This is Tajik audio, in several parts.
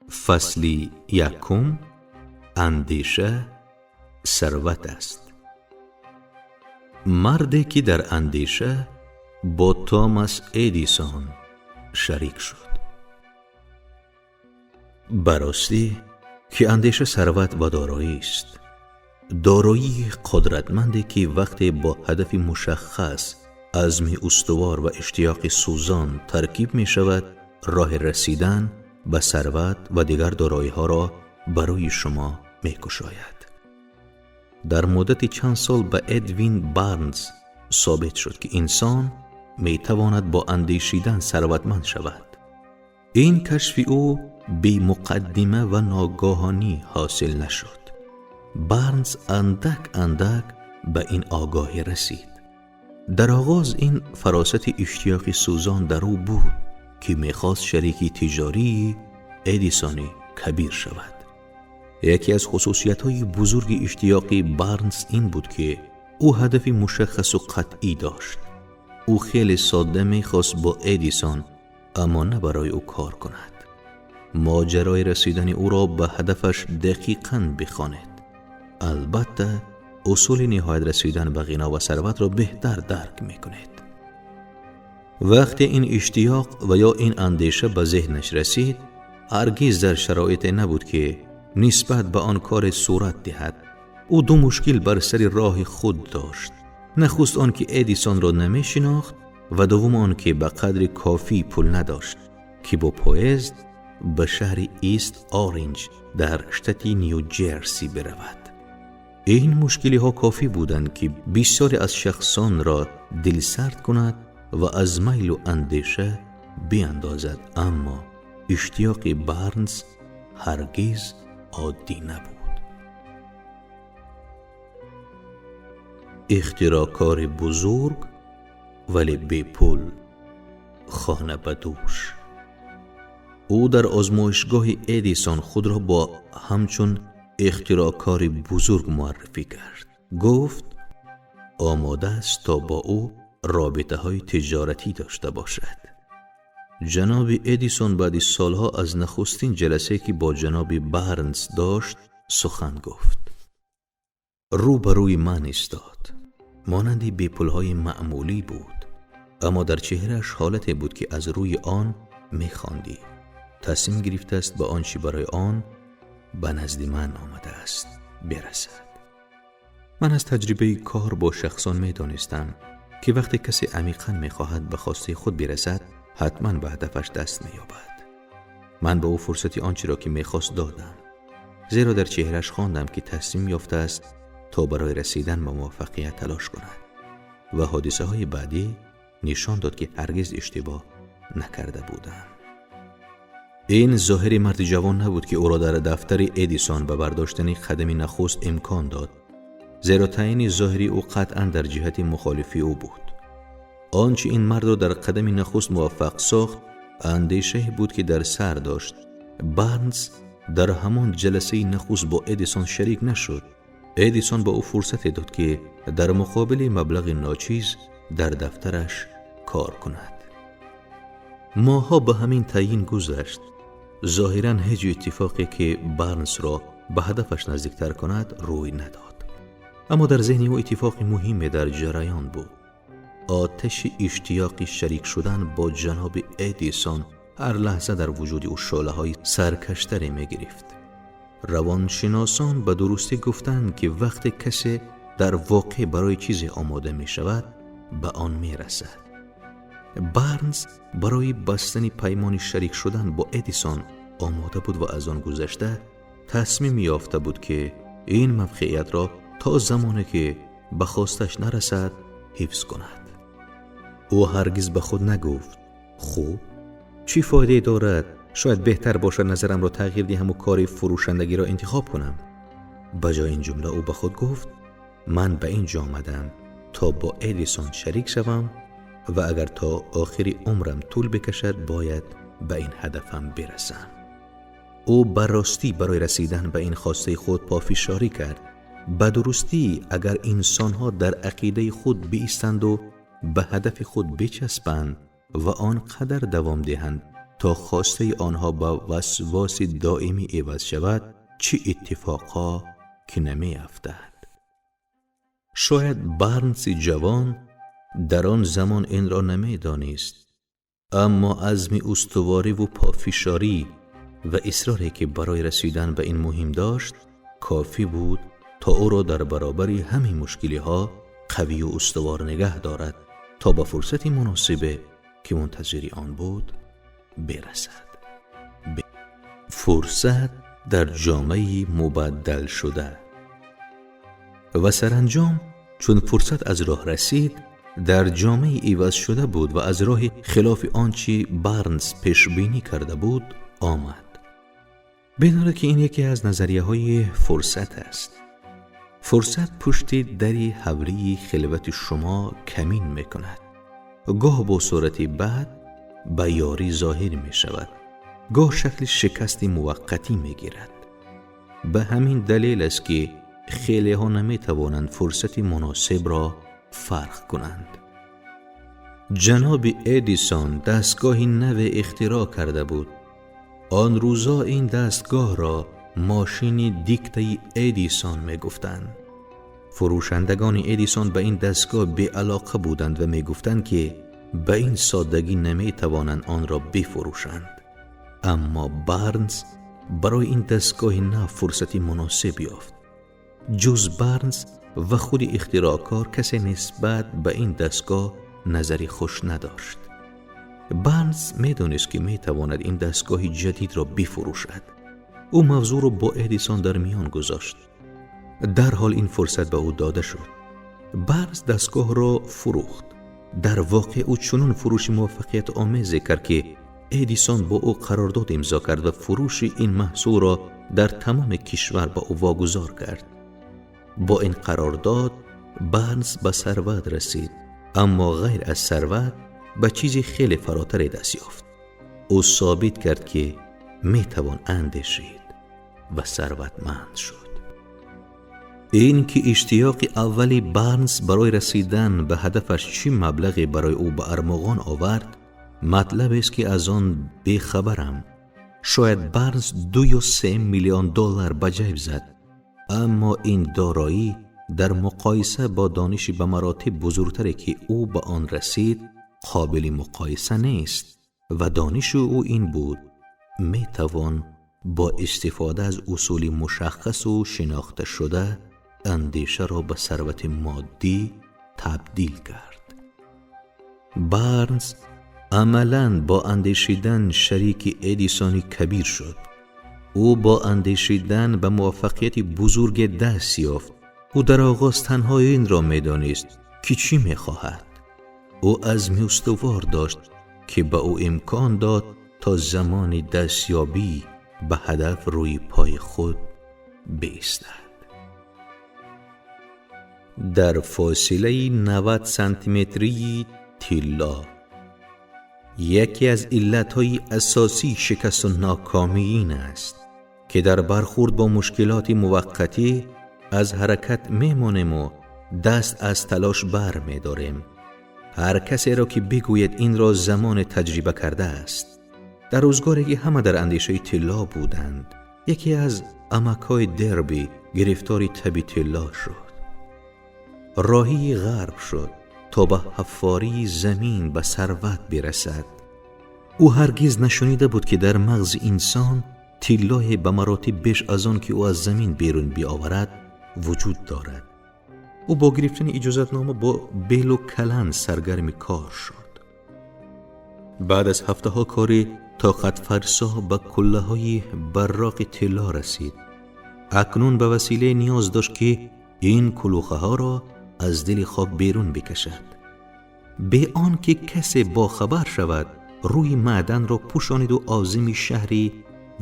Фасли якум: андеша сарват аст. Марде ки дар андеша бо Томас Эдисон шарик шуд. Ба ростӣ ки андеша сарват ва дороист, дороии қудратманде, ки вақте бо ҳадафи мушаххас, азми устувор ва иштиёқи сӯзон таркиб мешавад, роҳи расидан ба сарват ва дигар дороиҳоро барои шумо мекушояд. Дар муддати чанд сол ба Эдвин Барнс собит шуд, ки инсон метавонад бо андешидан сарватманд шавад. Ин кашфи ӯ бемуқаддима ва ногаҳонӣ ҳосил нашуд. Барнс андак андак ба ин огоҳӣ расид. Дар оғоз ин фаросати иштиёқи сӯзон дар ӯ буд, ки мехост шарики тиҷории Эдисони кабир шавад. Яке аз хусусиятҳои бузурги иштиёқи Барнс ин буд, ки ӯ ҳадафи мушаххасу қатъӣ дошт. Ӯ хеле содда мехост бо Эдисон, аммо на барои ӯ кор кунад. Моҷарои расидани ӯро ба ҳадафаш дақиқан бихонед. Албатта, усули ниҳоят расидан ба ғино ва сарватро беҳтар дарк мекунед. Вақте ин иштиёқ ва ё ин андеша ба зеҳнаш расид, ҳаргиз дар шароите набуд, ки нисбат ба он коре сурат диҳад. Ӯ ду мушкил бар сари роҳи худ дошт: нахуст он ки Эдисонро намешинохт ва дуввум он ки ба қадри кофӣ пул надошт, ки бо поезд ба шаҳри Ист Оринҷ дар штати Ню Ҷерси биравад. Ин мушкилиҳо кофӣ буданд, ки бисёре аз шахсонро дилсард кунад ва аз майлу андеша биандозад, аммо иштиёқи Барнс ҳаргиз оддӣ набуд. Ихтироъкори бузург, вале бепул, хона ба дӯш. Ӯ дар озмоишгоҳи Эдисон худро бо ҳамчун ихтироъкори бузург муаррифӣ кард. Гуфт, омода аст то бо ӯ робитаҳои тиҷоратӣ дошта бошад. Ҷаноби Эдисон баъди солҳо аз нахустин ҷаласае, ки бо ҷаноби Барнс дошт, сухан гуфт. Рӯ ба рӯи ман истод. Монанди бепулҳои маъмулӣ буд, аммо дар чеҳрааш ҳолате буд, ки аз рӯи он мехондӣ, тасмим гирифтааст ба он чӣ барои он ба назди ман омадааст бирасад. Ман аз таҷрибаи кор бо шахсон медонистам, ки вақте касе амиқан мехоҳад ба хостаи худ бирасад, ҳатман ба ҳадафаш даст меёбад. Ман ба ӯ фурсати он чиро, ки мехост, додам, зеро дар чеҳраш хондам, ки тасмим ёфтааст то барои расидан ба муваффақият талош кунад, ва ҳодисаҳои баъдӣ нишон дод, ки ҳаргиз иштибоҳ накарда будам. Ин зоҳири марди ҷавон набуд, ки ӯро дар дафтари Эдисон ба бардоштани қадами нахуст имкон дод, зеро таъйини зоҳирии ӯ қатъан дар ҷиҳати мухолифи ӯ буд. Он чи ин мардро дар қадами нахуст муваффақ сохт, андешае буд, ки дар сар дошт. Барнс дар ҳамон ҷаласаи нахуст бо Эдисон шарик нашуд. Эдисон ба ӯ фурсате дод, ки дар муқобили маблағи ночиз дар дафтараш кор кунад. Моҳҳо ба ҳамин таъйин гузашт. Зоҳиран ҳеҷ иттифоқе, ки Барнсро ба ҳадафаш наздиктар кунад, рӯй надод, аммо дар зеҳни ӯ иттифоқи муҳиме дар ҷараён буд. Оташи иштиёқи шарик шудан бо ҷаноби Эдисон ҳар лаҳза дар вуҷуди ӯ шӯълаҳои саркаштаре мегирифт. Равоншиносон ба дурустӣ гуфтанд, ки вақте касе дар воқеъ барои чизе омода мешавад, ба он мерасад. Барнс барои бастани паймони шарик шудан бо Эдисон омода буд ва аз он гузашта тасмим ёфта буд, ки ин мавқеиятро то замоне ки ба хосташ нарасад, ҳифз кунад. Ӯ ҳаргиз ба худ нагуфт: «Хуб, чӣ фоидае дорад? Шояд беҳтар бошад назарамро тағйир диҳаму кори фурӯшандагиро интихоб кунам». Ба ҷои ин ҷумла ӯ ба худ гуфт: «Ман ба ин ҷо омадам то бо Эдисон шарик шавам ва агар то охири умрам тӯл бикашад, бояд ба ин ҳадафам бирасам». Ӯ ба ростӣ барои расидан ба ин хостаи худ пофишорӣ кард. Ба дурустӣ, агар инсонҳо дар ақидаи худ биистанду ба ҳадафи худ бичаспанд ва он қадар давом диҳанд, то то хостаи онҳо ба васвоси доимӣ иваз шавад, чӣ иттифоқҳо ки намеафтад. Шояд Барнси ҷавон дар он замон инро намедонист, аммо азми устувориву пофишорӣ ва исроре ки барои расидан ба ин муҳим дошт, кофӣ буд то ӯро дар баробари ҳамин мушкилиҳо қавию устувор нигаҳ дорад, то ба фурсати муносибе ки мунтазири он буд бирасад. Фурсат дар ҷомаи мубаддалшуда. Ва саранҷом, чун фурсат аз роҳ расид, дар ҷомаи ивазшуда буд ва аз роҳи хилофи он чӣ Барнс пешбинӣ карда буд омад. Бидонед, ки ин яке аз назарияҳои фурсат аст. Фурсат пушти дари ҳавлии хилвати шумо камин мекунад. Гоҳ бо сурати бад ба ёрӣ зоҳир мешавад, гоҳ шакли шикасти муваққатӣ мегирад. Ба ҳамин далел аст, ки хелеҳо наметавонанд фурсати муносибро фарқ кунанд. Ҷаноби Эдисон дастгоҳи наве ихтироъ карда буд. Он рӯзо ин дастгоҳро мошини диктаи Эдисон мегуфтанд. Фурӯшандагони Эдисон ба ин дастгоҳ беалоқа буданд ва мегуфтанд, ки ба ин соддагӣ наметавонанд онро бифурӯшанд. Аммо Барнс барои ин дастгоҳи нав фурсати муносиб ёфт. Ҷуз Барнс ва худи ихтироъкор касе нисбат ба ин дастгоҳ назари хуш надошт. Барнс медонист, ки метавонад ин дастгоҳи ҷадидро бифурӯшад. Ӯ мавзӯъро бо Эдисон дар миён гузошт. Дарҳол ин фурсат ба ӯ дода шуд. Барнс дастгоҳро фурӯхт. Дар воқеъ ӯ чунон фурӯши муваффақиятомезе кард, ки Эдисон бо ӯ қарордод имзо кард ва фурӯши ин маҳсулро дар тамоми кишвар ба ӯ вогузор кард. Бо ин қарордод Барнс ба сарват расид, аммо ғайр аз сарват ба чизи хеле фаротаре даст ёфт. Ӯ собит кард, ки метавон андешид ва сарватманд шуд. Ин ки иштиёқи аввали Барнс барои расидан ба ҳадафаш чӣ маблағе барои ӯ ба армуғон овард, матлабест, ки аз он бехабарам. Шояд Барнс 2 ё 3 миллион доллар ба ҷайб зад, аммо ин дороӣ дар муқоиса бо дониши ба маротиб бузургтаре, ки ӯ ба он расид, қобили муқоиса нест. Ва дониши ӯ ин буд: метавон бо истифода аз усули мушаххасу шинохташуда андешаро ба сарвати моддӣ табдил кард. Барнс амалан бо андешидан шарики Эдисони кабир шуд. Ӯ бо андешидан ба муваффақияти бузурге даст ёфт. Ӯ дар оғоз танҳо инро медонист, ки чӣ мехоҳад. Ӯ азми устувор дошт, ки ба ӯ имкон дод то замони дастёбӣ ба ҳадаф рӯи пои худ биистад. Дар фосилаи 90 сантиметрии тилло. Яке аз иллатҳои асосии шикасту нокомӣ ин аст, ки дар бархӯрд бо мушкилоти муваққатӣ аз ҳаракат мемонему даст аз талош бар медорем. Ҳар касеро ки бигӯед, инро замоне таҷриба кардааст. Дар рӯзгоре ки ҳама дар андешаи тилло буданд, яке аз амакҳои Дерби гирифтори таби тилло шуд. Роҳии ғарб шуд, то ба ҳаффории замин ба сарват бирасад. Ӯ ҳаргиз нашунида буд, ки дар мағзи инсон тиллое ба маротиб беш аз он ки ӯ аз замин берун биоварад вуҷуд дорад. Ӯ бо гирифтани иҷозатнома бо белу каланд саргарми кор шуд. Баъд аз ҳафтаҳо кори тоқатфарсо ба куллаҳои барроқи тилло расид. Акнун ба василае ниёз дошт, ки ин кулухаҳоро аз дили хок берун бикашад. Бе он ки касе бохабар шавад, рӯи маъданро пӯшониду озими шаҳри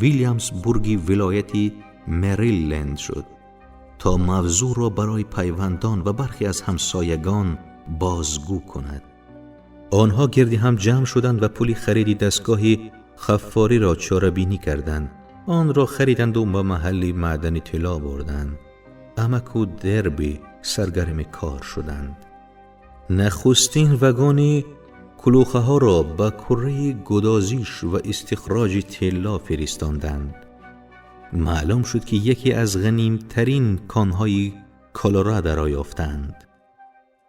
Вилямсбурги вилояти Мериленд шуд, то мавзӯъро барои пайвандон ва бархе аз ҳамсоягон бозгӯ кунад. Онҳо гирди ҳам ҷамъ шуданд ва пули хариди дастгоҳи хаффориро чорабинӣ карданд. Онро хариданду ба маҳалли маъдани тилло бурданд. Амаку Дерби саргарми кор шуданд. Нахустин вагони Кулӯхаҳоро ба курраи гудозиш ва истихроҷи тилло фиристонданд. Маълум шуд, ки яке аз ғанимтарин конҳои Колорадоро ёфтанд.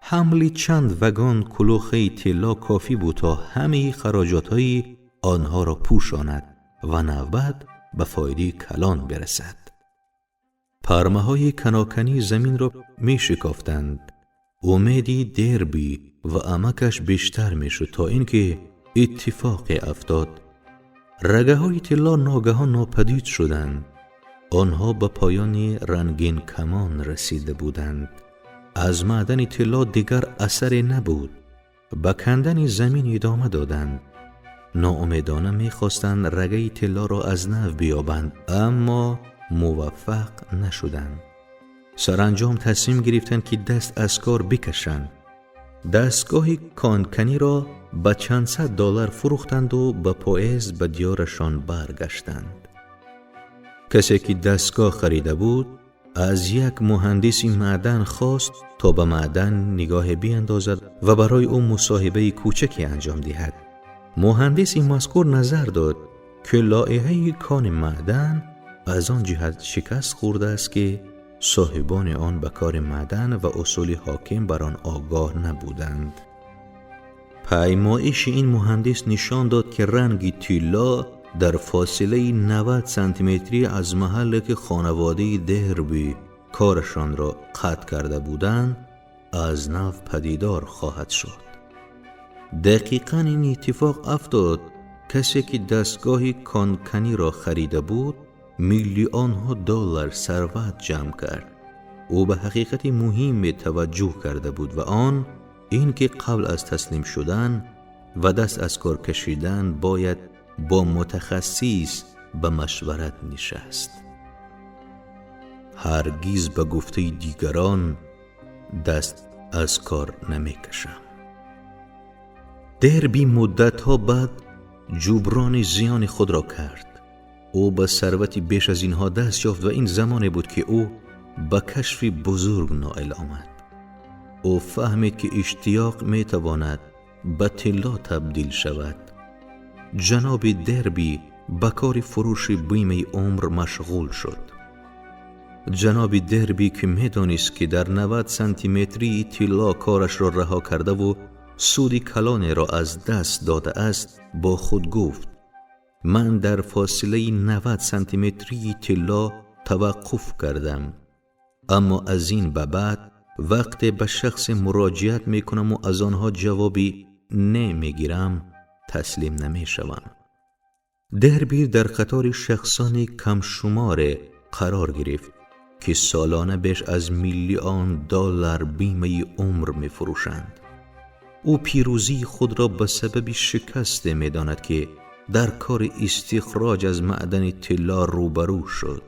Ҳамли чанд вагон кулӯхаи тилло кофӣ буд, то ҳамаи хароҷотҳои онҳоро пӯшонад ва навбат ба фоидаи калон бирасад. Пармаҳои каноканӣ заминро мешикофтанд. Умеди Дерби ва амакаш бештар мешуд, то ин ки иттифоқе афтод. Рагаҳои тилло ногаҳон нопадид шуданд. Онҳо ба поёни рангинкамон расида буданд. Аз маъдани тилло дигар асаре набуд. Ба кандани замин идома доданд. Ноумедона мехостанд рагаи тиллоро аз нав биёбанд, аммо муваффақ нашуданд. Саранҷом тасмим гирифтанд, ки даст аз кор бикашанд. Дастгоҳи конканиро ба чандсад доллар фурӯхтанду ба поезд ба диёрашон баргаштанд. Касе ки дастгоҳ харида буд, аз як муҳандиси маъдан хост, то ба маъдан нигоҳе биандозад ва барои ӯ мусоҳибаи кӯчаке анҷом диҳад. Муҳандиси мазкур назар дод, ки лоиҳаи кони маъдан аз он ҷиҳат шикаст хӯрдааст, ки соҳибони он ба кори маъдан ва усули ҳоким бар он огоҳ набуданд. Паймоиши ин муҳандис нишон дод, ки ранги тилло дар фосилаи 90 сантиметрӣ аз маҳалле, ки хонаводаи Дерби корашонро қатъ карда буданд, аз нав падидор хоҳад шуд. Дақиқан ин иттифоқ афтод. Касе ки дастгоҳи конканиро харида буд, миллионҳо доллар сарват ҷамъ кард. Ӯ ба ҳақиқати муҳиме таваҷҷӯҳ карда буд ва он ин ки қабл аз таслим шудан ва даст аз кор кашидан бояд бо мутахассис ба машварат нишаст. Ҳаргиз ба гуфтаи дигарон даст аз кор намекашам. Дерби муддатҳо баъд ҷуброни зиёни худро кард. Ӯ ба сарвати беш аз инҳо даст ёфт ва ин замоне буд, ки ӯ ба кашфи бузург ноил омад. Ӯ фаҳмид, ки иштиёқ метавонад ба тилло табдил шавад. Ҷаноби Дерби ба кори фурӯши бимаи умр машғул шуд. Ҷаноби Дерби, ки медонист, ки дар 90 сантиметрии тилло корашро раҳо кардаву суди калонеро аз даст додааст, бо худ гуфт: ман дар фосилаи 90 сантиметрии тилло таваққуф кардам, аммо аз ин ба баъд вақте ба шахсе муроҷиат мекунаму аз онҳо ҷавоби не мегирам, таслим намешавам. Дерби дар қатори шахсони камшуморе қарор гирифт, ки солона беш аз миллион доллар бимаи умр мефурӯшанд. Ӯ пирӯзии худро ба сабаби шикасте медонад, ки дар кори истихроҷ аз маъдани тилло рӯбарӯ шуд.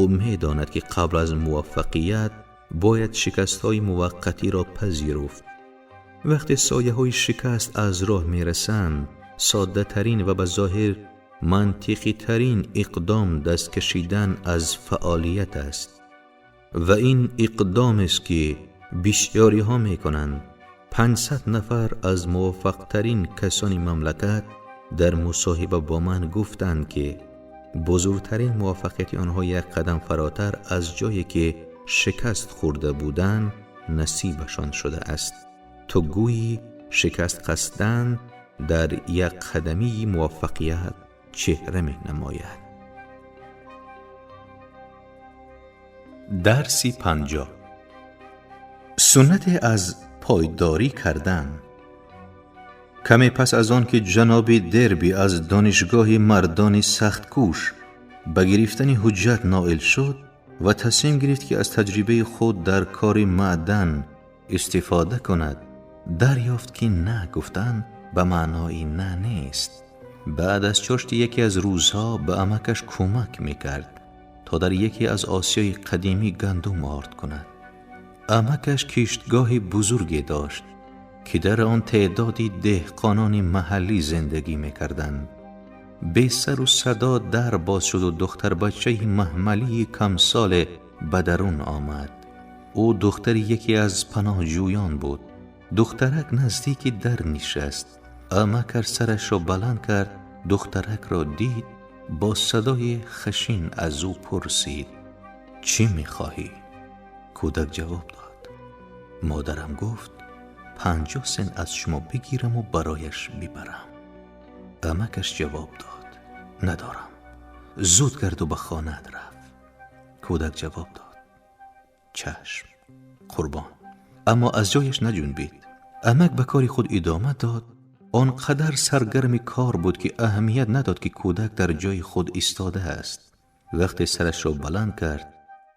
Ӯ медонад, ки қабл аз муваффақият бояд шикастҳои муваққатиро пазируфт. Вақте сояҳои шикаст аз роҳ мерасанд, соддатарин ва ба зоҳир мантиқитарин иқдом даст кашидан аз фаъолият аст. Ва ин иқдомест, ки бисёриҳо мекунанд. 500 нафар аз муваффақтарин касони мамлакат дар мусоҳиба бо ман гуфтанд, ки бузургтарин муваффақияти онҳо як қадам фаротар аз ҷое, ки шикаст хӯрда буданд, насибашон шудааст. То гӯйӣ шикаст қасдан дар як қадамии муваффақият чеҳра менамояд. Дарси 50. Суннате аз пойдорӣ кардан. Каме пас аз он ки ҷаноби Дерби аз донишгоҳи мардони сахткӯш ба гирифтани ҳуҷҷат ноил шуд ва тасмим гирифт, ки аз таҷрибаи худ дар кори маъдан истифода кунад, дарёфт, ки на гуфтан ба маънои на нест. Баъд аз чошти яке аз рӯзҳо ба амакаш кӯмак мекард, то дар яке аз осиёи қадимӣ гандум орд кунад. Амакаш киштгоҳи бузурге дошт, ки дар он теъдоди деҳқонони маҳаллӣ зиндагӣ мекарданд. Бе сару садо дар боз шуду духтарбачаи маҳмалии камсоле ба дарун омад. Ӯ духтари яке аз паноҳҷӯён буд. Духтарак наздики дар нишаст. Амакаш сарашро баланд кард, духтаракро дид, бо садои хашин аз ӯ пурсид: чӣ мехоҳӣ? Кӯдак ҷавоб дод: модарам гуфт 50 сент аз шумо бигираму барояш бибарам. Амакаш ҷавоб дод: надорам. Зуд карду ба хонаат рафт. Кӯдак ҷавоб дод: чашм, қурбон. Аммо аз ҷояш наҷунбид. Амак ба кори худ идома дод. Он қадар саргарми кор буд, ки аҳамият надод, ки кӯдак дар ҷои худ истодааст. Вақте сарашро баланд кард,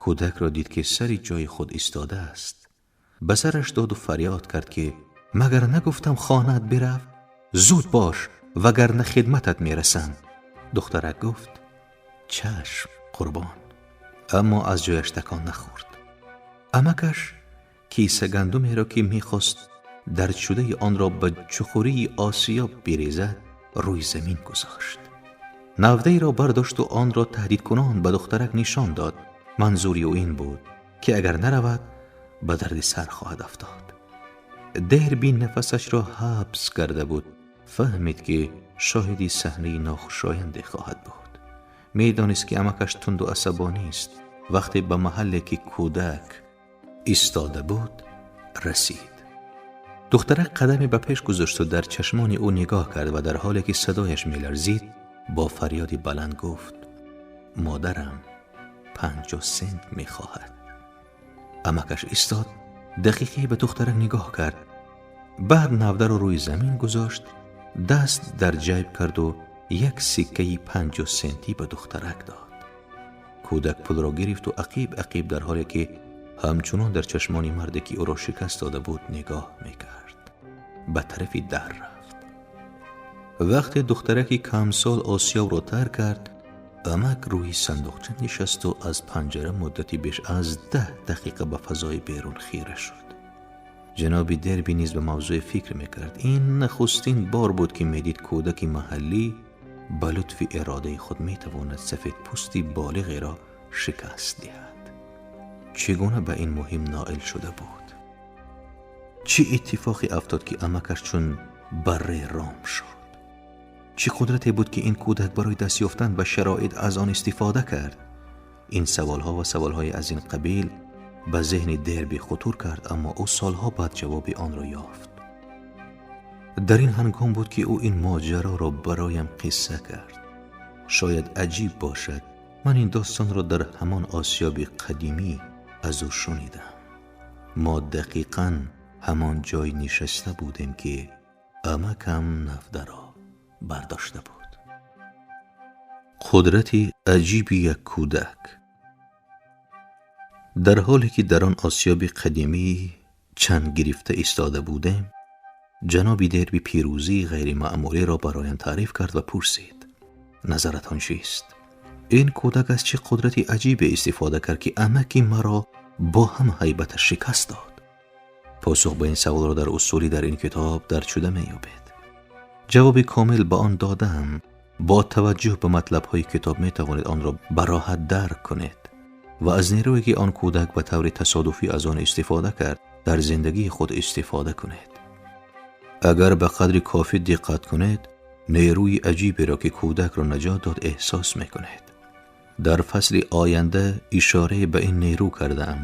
кӯдакро дид, ки сари ҷои худ истодааст. Ба сараш доду фарёд кард, ки магар нагуфтам хонаат бирав? Зуд бош, вагарна хидматат мерасам. Духтарак гуфт: чашм, қурбон. Аммо аз ҷояш такон нахӯрд. Амакаш киса гандумеро, ки мехост дардшудаи онро ба чуқурии осиёб бирезад, рӯи замин гузошт. Навдаеро бардошту онро таҳдидкунон ба духтарак нишон дод. Манзури ӯ ин буд, ки агар наравад, ба дарди сар хоҳад афтод. Дерби нафасашро ҳабс карда буд. Фаҳмид, ки шоҳиди саҳнаи нохушоянде хоҳад буд. Медонист, ки амакаш тунду асабонист. Вақте ба маҳалле, ки кӯдак истода буд, расид, духтарак қадаме ба пеш гузошту дар чашмони ӯ нигоҳ кард ва дар ҳоле ки садояш меларзид, бо фарёди баланд гуфт: модарам 50 сент мехоҳад. Амакаш истод, дақиқе ба духтарак нигоҳ кард, баъд навдаро рӯи замин гузошт, даст дар ҷайб карду як сиккаи 50 сентӣ ба духтарак дод. Кӯдак пулро гирифту ақиб ақиб, дар ҳоле ки ҳамчунон дар чашмони марде, ки ӯро шикаст дода буд, нигоҳ мекард, ба тарафи дар рафт. Вақте духтараки камсол осиёбро тарк кард, амак рӯи сандуқча нишасту аз панҷара муддати беш аз 10 дақиқа ба фазои берун хира шуд. Ҷаноби Дерби низ ба мавзӯе фикр мекард. Ин нахустин бор буд, ки медид кӯдаки маҳаллӣ ба лутфи иродаи худ метавонад сафедпӯсти болиғеро шикаст диҳад. Чӣ гуна ба ин муҳим ноил шуда буд? Чӣ иттифоқе афтод, ки амакаш чун барре ром шуд? Чӣ қудрате буд, ки ин кӯдак барои даст ёфтан ба шароит аз он истифода кард? Ин саволҳо ва саволҳои аз ин қабил ба зеҳни Дерби хутур кард, аммо ӯ солҳо баъд ҷавоби онро ёфт. Дар ин ҳангом буд, ки ӯ ин моҷароро бароям қисса кард. Шояд аҷиб бошад, ман ин достонро дар ҳамон осиёби қадимӣ аз ӯ шунидам. Мо дақиқан ҳамон ҷой нишаста будем, ки амакам навдаро бардошта буд. Қудрати аҷиби як кӯдак. Дар ҳоле ки дар он осиёби қадимӣ чанд гирифта истода будем, ҷаноби Дерби пирӯзии ғайримаъмулиро бароям таъриф кард ва пурсид: назаратон чист? Ин кӯдак аз чӣ қудрати аҷибе истифода кард, ки амаки маро бо ҳама ҳайбаташ шикаст дод? Посух ба ин саволро дар усули дар ин китоб дарҷ шуда меёбед. Ҷавоби комил ба он додаам. Бо таваҷҷӯҳ ба матлабҳои китоб метавонед онро ба роҳат дарк кунед ва аз нерӯе, ки он кӯдак ба таври тасодуфӣ аз он истифода кард, дар зиндагии худ истифода кунед. Агар ба қадри кофӣ диққат кунед, нерӯи аҷиберо, ки кӯдакро наҷот дод, эҳсос мекунед. Дар фасли оянда ишорае ба ин нерӯ кардаам.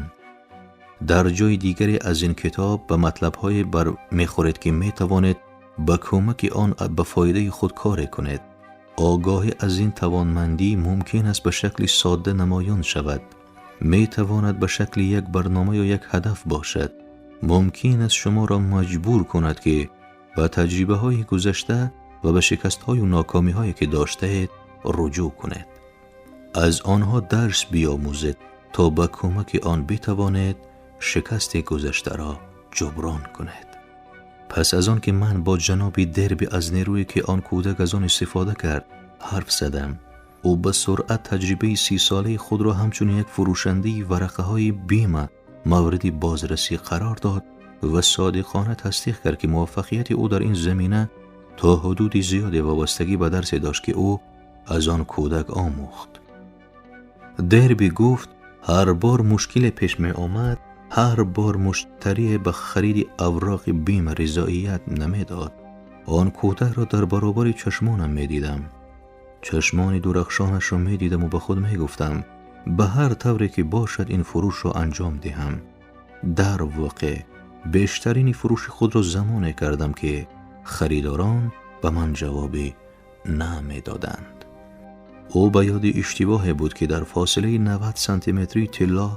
Дар ҷои дигаре аз ин китоб ба матлабҳое бармехӯред, ки метавонед ба кӯмаки он ба фоидаи худ коре кунед. Огоҳӣ аз ин тавонмандӣ мумкин аст ба шакли содда намоён шавад. Метавонад ба шакли як барнома ё як ҳадаф бошад. Мумкин аст шуморо маҷбур кунад, ки ба таҷрибаҳои гузашта ва ба шикастҳою нокомиҳое, ки доштаед, руҷӯъ кунед. Аз онҳо дарс биомӯзед, то ба кӯмаки он битавонед шикасти гузаштаро ҷуброн кунед. Пас аз он ки ман бо ҷаноби Дерби аз нерӯе, ки он кӯдак аз он истифода кард, ҳарф задам, ӯ ба суръат таҷрибаи 30-солаи худро ҳамчун як фурӯшандаи варақаҳои бима мавриди бозрасӣ қарор дод ва содиқона тасдиқ кард, ки муваффақияти ӯ дар ин замина то ҳудуди зиёде вобастагӣ ба дарсе дошт, ки ӯ аз он кӯдак омӯхт. Дерби гуфт, ҳар бор мушкиле пеш меомад, Ҳар бор муштарие ба хариди авроқи бима ризоият намедод. Он кӯдакро дар баробари чашмонам медидам. Чашмони дурахшонашро медидам ва ба худ мегуфтам, ба ҳар тавре ки бошад ин фурӯшро анҷом диҳам. Дар воқеъ бештарини фурӯши худро замоне кардам, ки харидорон ба ман ҷавоби на медоданд. Ӯ ба ёди иштибоҳе буд, ки дар фосилаи 90 сантиметрии тилло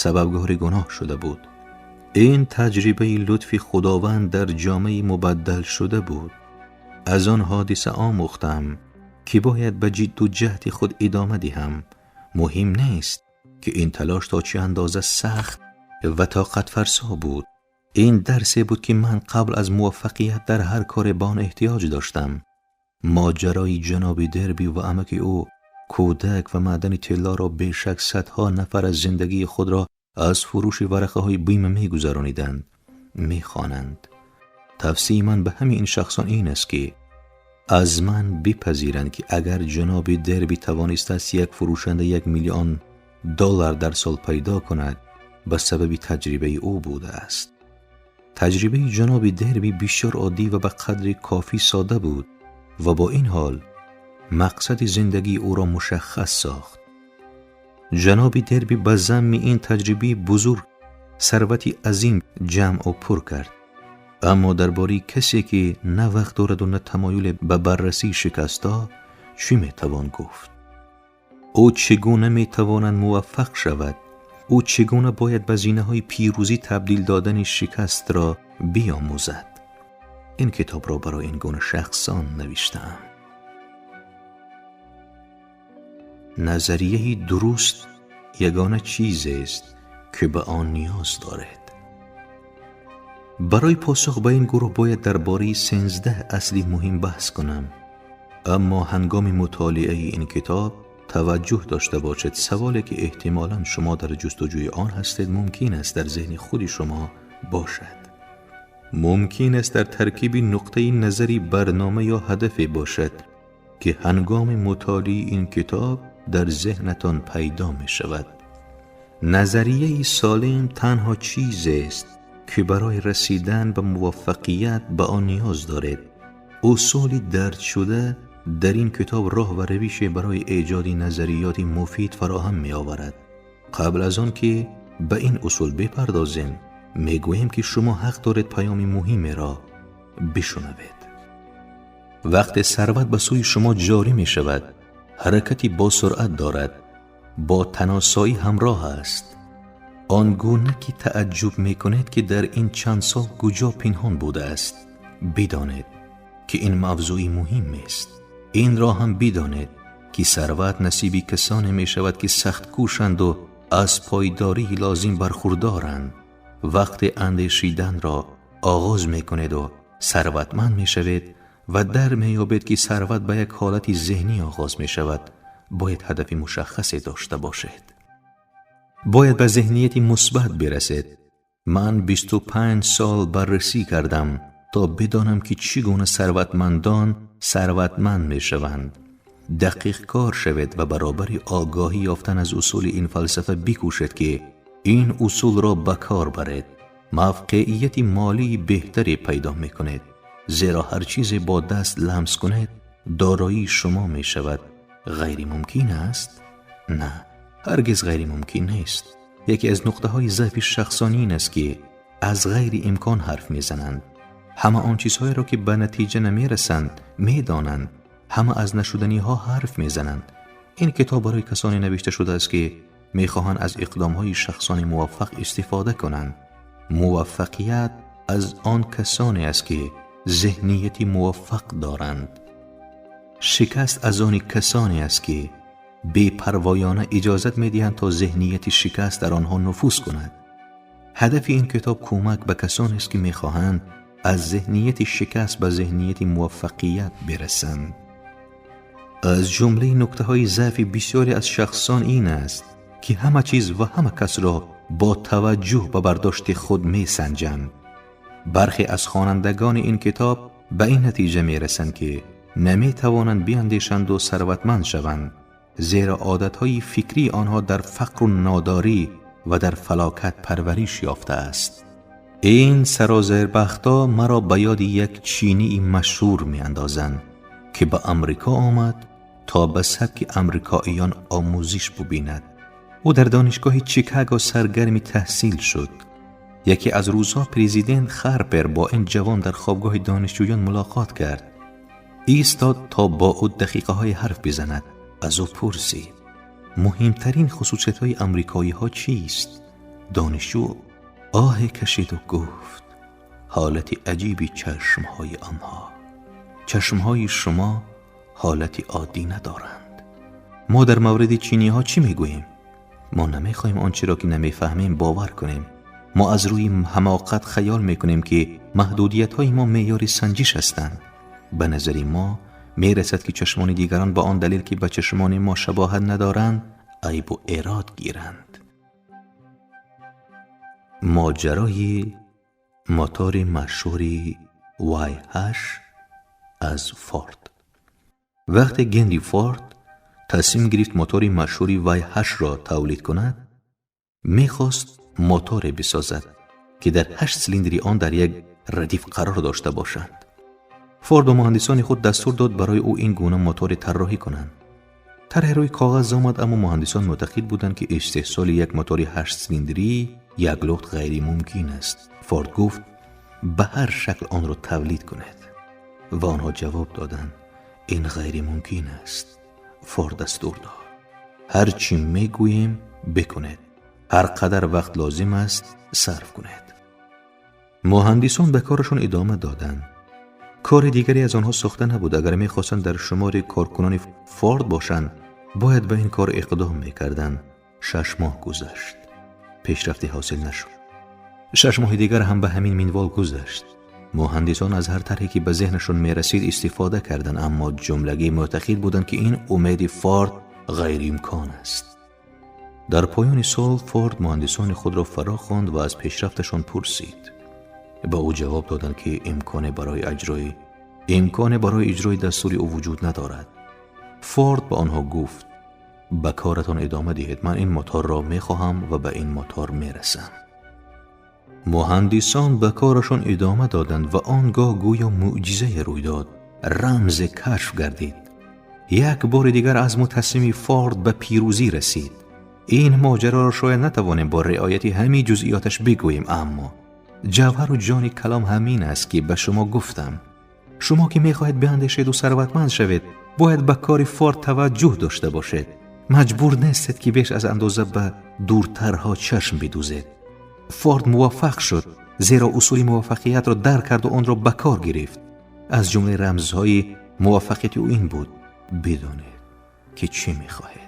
сабабгори гуноҳ шуда буд. Ин таҷрибаи лутфи Худованд дар ҷомеи мубаддал шуда буд. Аз он ҳодиса омӯхтам, ки бояд ба ҷидду ҷаҳди худ идома диҳам. Муҳим нест, ки ин талош то чӣ андоза сахт ва тоқатфарсо буд. Ин дарсе буд, ки ман қабл аз муваффақият дар ҳар коре ба он эҳтиёҷ доштам. Моҷарои ҷаноби Дерби ва амаки ӯ, кӯдак ва маъдани тиллоро бешак садҳо нафар аз зиндагии худро аз фурӯши варақаҳои бима мегузарониданд, мехонанд. Тавсияи ман ба ҳамаи ин шахсон ин аст, ки аз ман бипазиранд, ки агар ҷаноби Дерби тавонистааст як фурӯшанда $1 миллион дар сол пайдо кунад, ба сабаби таҷрибаи ӯ будааст. Таҷрибаи ҷаноби Дерби бисёр оддӣ ва ба қадри кофӣ сода буд ва бо ин ҳол мақсади зиндагии ӯро мушаххас сохт. Ҷаноби Дерби ба замми ин таҷрибаи бузург сарвати азим ҷамъу пур кард. Аммо дар бораи касе, ки на вақт дораду на тамоюле ба баррасии шикастҳо, чӣ метавон гуфт? Ӯ чӣ гуна метавонад муваффақ шавад? Ӯ чӣ гуна бояд ба зинаҳои пирӯзӣ табдил додани шикастро биомӯзад? Ин китобро барои ин гуна шахсон навиштаам. Назарияи дуруст ягона чизест, ки ба он ниёз доред. Барои посух ба ин гурӯҳ бояд дар бораи 13 асли муҳим баҳс кунам. Аммо ҳангоми мутолиаи ин китоб таваҷҷӯҳ дошта бошед, саволе ки эҳтимолан шумо дар ҷустуҷӯи он ҳастед, мумкин аст дар зеҳни худи шумо бошад. Мумкин аст дар таркиби нуқтаи назари барнома ё ҳадафе бошад, ки ҳангоми мутолиаи ин китоб дар зеҳнатон пайдо мешавад. Назарияи солим танҳо чизест, ки барои расидан ба муваффақият ба он ниёз доред. Усули дарҷшуда дар ин китоб роҳ ва равише барои эҷоди назариёти муфид фароҳам меоварад. Қабл аз он ки ба ин усул бипардозем, мегӯем, ки шумо ҳақ доред паёми муҳимеро бишунавед. Вақте сарват ба сӯи шумо ҷорӣ мешавад, ҳаракати босуръат дорад, бо таносоӣ ҳамроҳ аст. Он гуна ки таъаҷҷуб мекунед, ки дар ин чанд сол куҷо пинҳон будааст, бидонед, ки ин мавзӯи муҳим аст. Инро ҳам бидонед, ки сарват насиби касоне мешавад, ки сахткӯшанду аз пойдории лозим бархурдоранд. Вақте андешиданро оғоз мекунеду сарватманд мешавед ва дар меёбед, ки сарват ба як ҳолати зеҳнӣ оғоз мешавад, бояд ҳадафи мушаххасе дошта бошед. Бояд ба зеҳнияти мусбат бирасед. Ман 25 сол баррасӣ кардам, то бидонам, ки чӣ гуна сарватмандон сарватманд мешаванд. Дақиқ кор шавед ва баробари огоҳӣ ёфтан аз усули ин фалсафа бикӯшед, ки ин усулро ба кор баред. Мавқеияти молии беҳтаре пайдо мекунед, зеро ҳар чизе бо даст ламс кунед, дороии шумо мешавад. Ғайримумкин аст? На, ҳаргиз ғайримумкин нест. Яке аз нуқтаҳои заъфи шахсонӣ ин аст, ки аз ғайри имкон ҳарф мезананд. Ҳама он чизҳоеро, ки ба натиҷа намерасанд, медонанд. Ҳама аз нашуданиҳо ҳарф мезананд. Ин китоб барои касоне навишта шудааст, ки мехоҳанд аз иқдомҳои шахсони муваффақ истифода кунанд. Муваффақият аз он касоне аст, ки зеҳнияти муваффақ доранд. Шикаст аз они касоне аст, ки бепарвоёна иҷозат медиҳанд, то зеҳнияти шикаст дар онҳо нуфуз кунад. Ҳадафи ин китоб кӯмак ба касонест, ки мехоҳанд аз зеҳнияти шикаст ба зеҳнияти муваффақият бирасанд. Аз ҷумлаи нуктаҳои заъфи бисёре аз шахсон ин аст, ки ҳама чиз ва ҳама касро бо таваҷҷӯҳ ба бардошти худ месанҷанд. Бархе аз хонандагони ин китоб ба ин натиҷа мерасанд, ки наметавонанд биандешанду сарватманд шаванд, зеро одатҳои фикрии онҳо дар фақру нодорӣ و در فلاکت پرورش یافته است. این سرازیربخت‌ها مرا به یاد یک چینی مشهور می‌اندازند که به امریکا آمد تا به سبک امریکاییان آموزش ببیند. او در دانشگاه چیکاگو سرگرم تحصیل شد. یکی از روزها پرزیدنت خرپر با این جوان در خوابگاه دانشجویان ملاقات کرد. ایستاد تا با او دقیقه های حرف بزند. از او پرسید مهمترین خصوصیت های امریکایی ها چیست؟ دانشجو آه کشید و گفت حالت عجیبی چشم های آنها. چشم های شما حالت عادی ندارند. ما در مورد چینی ها چی میگوییم؟ ما نمیخواهیم آنچه را که نمیفهمیم باور کنیم. ما از روی حماقت خیال میکنیم که محدودیت های ما معیار سنجش هستند. به نظر ما میرسد که چشمان دیگران با آن دلیل که به چشمان ما شباهت ندارند عیب و ایراد گیرند. ماجرای موتور مشهور Y8 از فورد. وقتی گنری فورد تصمیم گرفت موتور مشهور Y8 را تولید کند، میخواست موتور بسازد که در 8 سیلندری آن در یک ردیف قرار داشته باشند. فورد و مهندسان خود دستور داد برای او این گونه موتور طراحی کنند. طرح روی کاغذ آمد، اما مهندسان معتقد بودند که استحصال یک موتور 8 سیلندری یک لخت غیر ممکن است. فورد گفت به هر شکل آن را تولید کنید و آنها جواب دادند این غیر ممکن است. فورد دستور داد هر چی میگوییم بکنید، هر قدر وقت لازم است صرف کنید. مهندسان به کارشون ادامه دادند. کار دیگری از آنها ساخته نبود. اگر میخواستند در شمار کارکنان فورد باشند باید به این کار اقدام میکردند. 6 ماه گذشت، پیشرفتی حاصل نشد. 6 ماه دیگر هم به همین منوال گذشت. مهندسان از هر طرحی که به ذهنشون میرسید استفاده کردند، اما جملگی معتقد بودند که این امید فورد غیر امکان است. در پایان سال فورد مهندسان خود را فرا خواند و از پیشرفتشان پرسید. با او جواب دادند که امکان برای اجرای دستور او وجود ندارد. فورد به آنها گفت به کارتان ادامه دهید، من این موتور را میخواهم و به این موتور میرسم. مهندسان به کارشان ادامه دادند و آنگاه گویا معجزه روی داد. رمز کشف گردید. یک بار دیگر از تصمیم فورد به پیروزی رسید. این ماجرا را شاید نتوانیم با رعایت همه جزئیاتش بگوییم، اما جوهر و جان کلام همین است که به شما گفتم. شما که میخواهید بیاندیشید و ثروتمند شوید باید به کار فورد توجه داشته باشید. مجبور نیستید که بیش از اندازه به دورترها چشم بدوزید. فورد موفق شد زیرا اصول موفقیت را درک کرد و آن را به کار گرفت. از جمله رمزهای موفقیت او این بود: بدانید که چی میخواهید.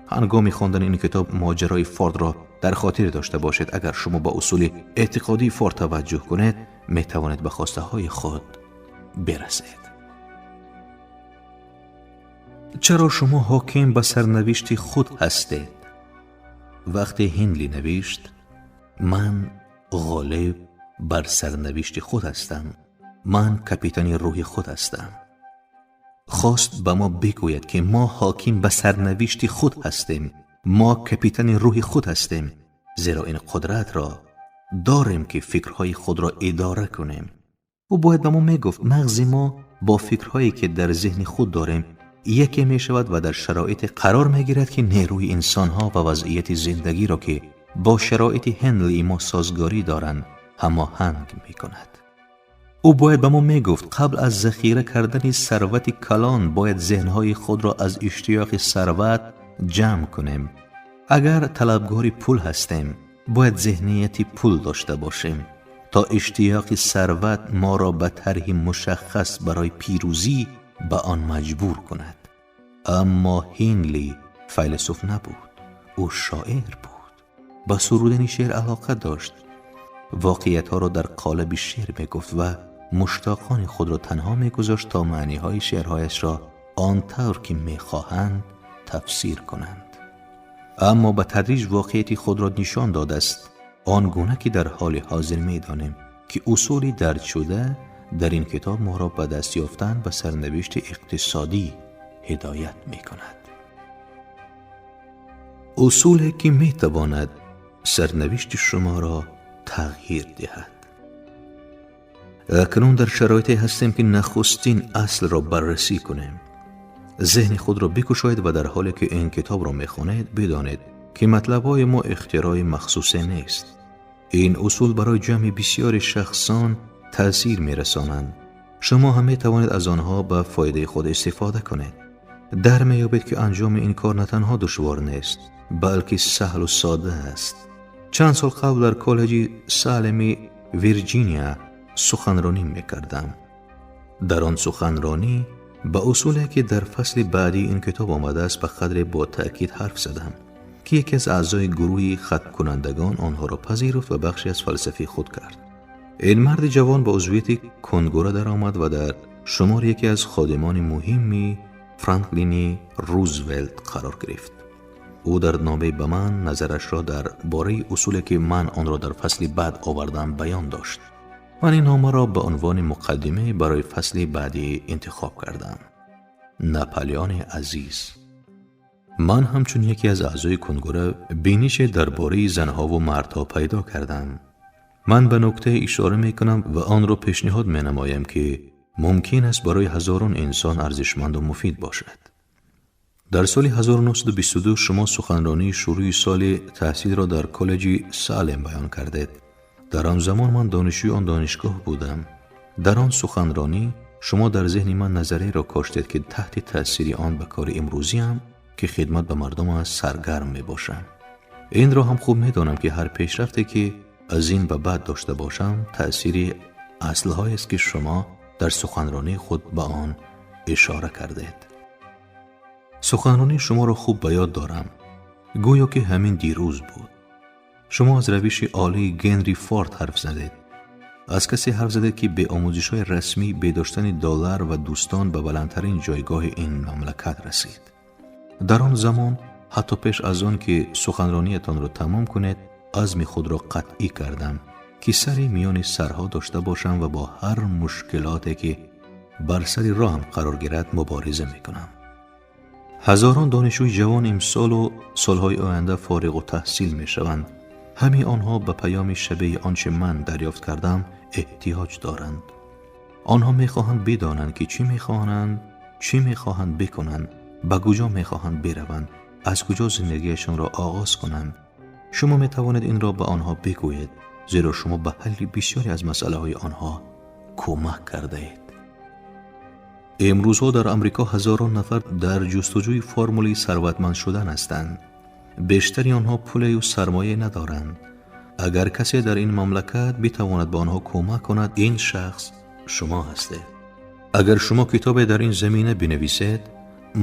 هنگام خواندن این کتاب ماجرای فورد را در خاطر داشته باشید. اگر شما با اصول اعتقادی فورد توجه کنید میتوانید به خواسته های خود برسید. چرا شما حاکم به سرنوشت خود هستید؟ وقتی هنلی نوشت من غالب بر سرنوشت خود هستم، من کاپیتان روح خود هستم، خواست به ما بگوید که ما حاکم به سرنوشت خود هستیم، ما کاپیتان روح خود هستیم، زیرا این قدرت را داریم که فکرهای خود را اداره کنیم. او باید به ما میگفت مغز ما با فکرهایی که در ذهن خود داریم یکی می شود و در شرایط قرار می گیرد که نیروی انسانها و وضعیت زندگی را که با شرایط هنلی ما سازگاری دارند هماهنگ می کند. او باید به ما می گفت قبل از ذخیره کردن ثروت کلان باید ذهنهای خود را از اشتیاق ثروت جمع کنیم. اگر طلبگار پول هستیم باید ذهنیت پول داشته باشیم تا اشتیاق ثروت ما را به طرح مشخص برای پیروزی به آن مجبور کند. اما هنلی فیلسوف نبود، او شاعر بود. با سرودن شعر علاقه داشت. واقعیت ها را در قالب شعر می گفت و مشتاقان خود را تنها می گذاشت تا معنی های شعرهایش را آنطور که می خواهند تفسیر کنند. اما به تدریج واقعیت خود را نشان داده است، آنگونه که در حال حاضر می دانیم که اصولی درج شده در این کتاب ما را به دست یافتن به سرنوشت اقتصادی هدایت می کند. اصولی که می تواند сарнавишти шуморо тағйир диҳад. Акнун дар шароите ҳастем, ки нахустин аслро баррасӣ кунем. Зеҳни худро бикушоед ва дар ҳоле ки ин китобро мехонед, бидонед, ки матлабҳои мо ихтирои махсусе нест. Ин усул барои ҷамъи бисёри шахсон таъсир мерасонанд. Шумо ҳам метавонед аз онҳо ба фоидаи худ истифода кунед. Дар меёбед, ки анҷоми ин кор на танҳо душвор нест, балки саҳлу сода аст. Чанд сол қабл дар коллеҷи Салеми Вирҷиния суханронӣ мекардам. Дар он суханронӣ ба усуле, ки дар фасли баъдии ин китоб омадааст, ба қадре бо таъкид ҳарф задам, ки яке аз аъзои гурӯҳи хатмкунандагон онҳоро пазируфт ва бахше аз фалсафаи худ кард. Ин марди ҷавон ба узвияти конгура даромад ва дар шумори яке аз ходимони муҳимми Франклини Рузвелт қарор гирифт. Ӯ дар номае ба ман назарашро дар бораи усуле, ки ман онро дар фасли баъд овардам, баён дошт. Ман ин номаро ба унвони муқаддима барои фасли баъдӣ интихоб кардам. Наполеони азиз, ман ҳамчун яке аз аъзои конгура бинише дар бораи занҳову мардҳо пайдо кардам. Ман ба нуктае ишора мекунам ва онро пешниҳод менамоям, ки мумкин аст барои ҳазорон инсон арзишманду муфид бошад. Дар соли 1922 шумо суханронии шурӯи соли таҳсилро дар коллеҷи Салем баён кардед. Дар он замон ман донишҷӯи он донишгоҳ будам. Дар он суханронӣ шумо дар зеҳни ман назарияро коштед, ки таҳти таъсири он ба кори имрӯзиам, ки хидмат ба мардум аст, саргарм мебошам. Инро ҳам хуб медонам, ки ҳар пешрафте, ки аз ин ба баъд дошта бошам, таъсири аслҳоест, ки шумо дар суханронии худ ба он ишора кардед. Суханронии шуморо хуб ба ёд дорам, гӯё ки ҳамин дирӯз буд. Шумо аз равиши олии Генри Форд ҳарф задед. Аз касе ҳарф задед, ки бе омӯзишҳои расмӣ, бе доштани доллар ва дӯстон ба баландтарин ҷойгоҳи ин мамлакат расид. Дар он замон, ҳатто пеш аз он ки суханрониятонро тамом кунед, азми худро қатъӣ кардам, ки сари миёни сарҳо дошта бошам ва бо ҳар мушкилоте, ки бар сари роҳам қарор гирад, мубориза мекунам. Ҳазорон донишҷӯи ҷавон имсолу солҳои оянда фориғу таҳсил мешаванд. Ҳамаи онҳо ба паёми шабеҳи он че ман дарёфт кардам эҳтиёҷ доранд. Онҳо мехоҳанд бидонанд, ки чӣ мехоҳанд, чӣ мехоҳанд бикунанд, ба куҷо мехоҳанд бираванд, аз куҷо зиндагиашонро оғоз кунанд. Шумо метавонед инро ба онҳо бигӯед, зеро шумо ба ҳалли бисёре аз масъалаҳои онҳо кӯмак кардаед. Имрӯзҳо дар Амрико ҳазорон нафар дар ҷустуҷӯи формули сарватманд шудан ҳастанд. Бештари онҳо пулею сармоя надоранд. Агар касе дар ин мамлакат битавонад ба онҳо кӯмак кунад, ин шахс шумо ҳастед. Агар шумо китобе дар ин замина бинависед,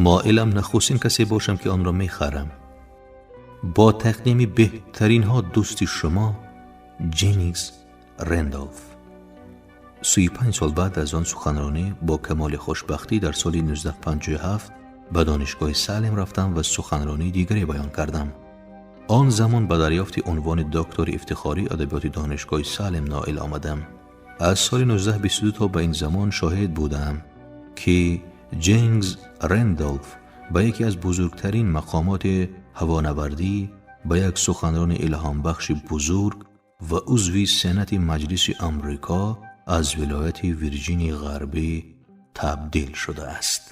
моилам нахустин касе бошам, ки онро мехарам. Бо тақдими беҳтаринҳо, дӯсти шумо Ҷеннингс Рендолф. 35 сол баъд аз он суханронӣ бо камоли хушбахтӣ дар соли 1957 ба донишгоҳи Салем рафтам ва суханронии дигаре баён кардам. Он замон ба дарёфти унвони доктори ифтихории адабиёти донишгоҳи Салем ноил омадам. Аз соли 1922 то ба ин замон шоҳид будам, ки Ҷеннингс Рендолф ба яке аз бузургтарин мақомоти ҳавонавардӣ, ба як суханрони илҳомбахши бузург ва узви Сенати Маҷлиси Амрико аз вилояти Вирҷинии Ғарбӣ табдил шудааст.